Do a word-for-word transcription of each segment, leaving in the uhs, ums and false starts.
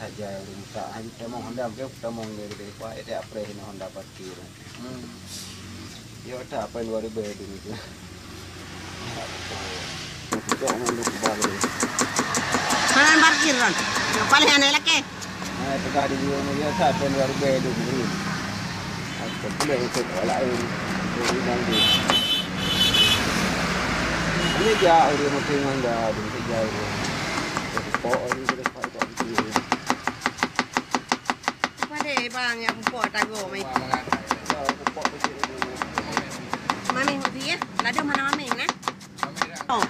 Saja ureueng musak, hana tamong Honda, mungken tamong di, di, di, di, di Honda parkir. Hmm. Yo, tak apa dua ribu itu. Cok mandum kebal. Mana parkir kan? Yang paling aneh lagi. Nah, tengah di dia, dia tak apa dua ribu itu. Aku boleh ikut orang lain. Jadi nanti. Ini dia, dia mungkin Honda, dia mungkin jauh. Jadi, kok ini boleh pakai tak? Padahai bang nyang pupuk tago mai. Mami hoti ya. Ladôm hana mami nah. Oh.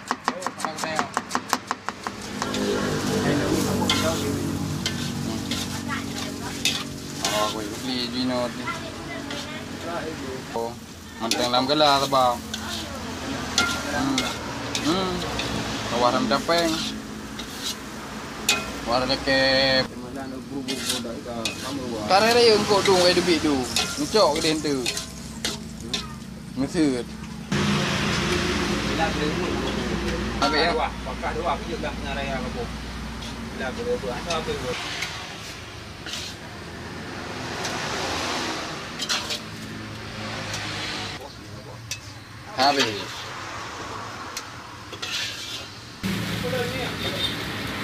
Oh, aku beli Gino. Oh. Manteng lam gala saba. Hmm. Hmm. Kawah ram tapeng. Kawah lekep. Karena dia engkau tu, eh, debit tu. Ngecok ke dia tu. Mesut. Habis ya? Pakat dua, kejut dah tengah raya kampung. Bila boleh buat, apa boleh buat? Habis.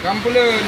Kampulen.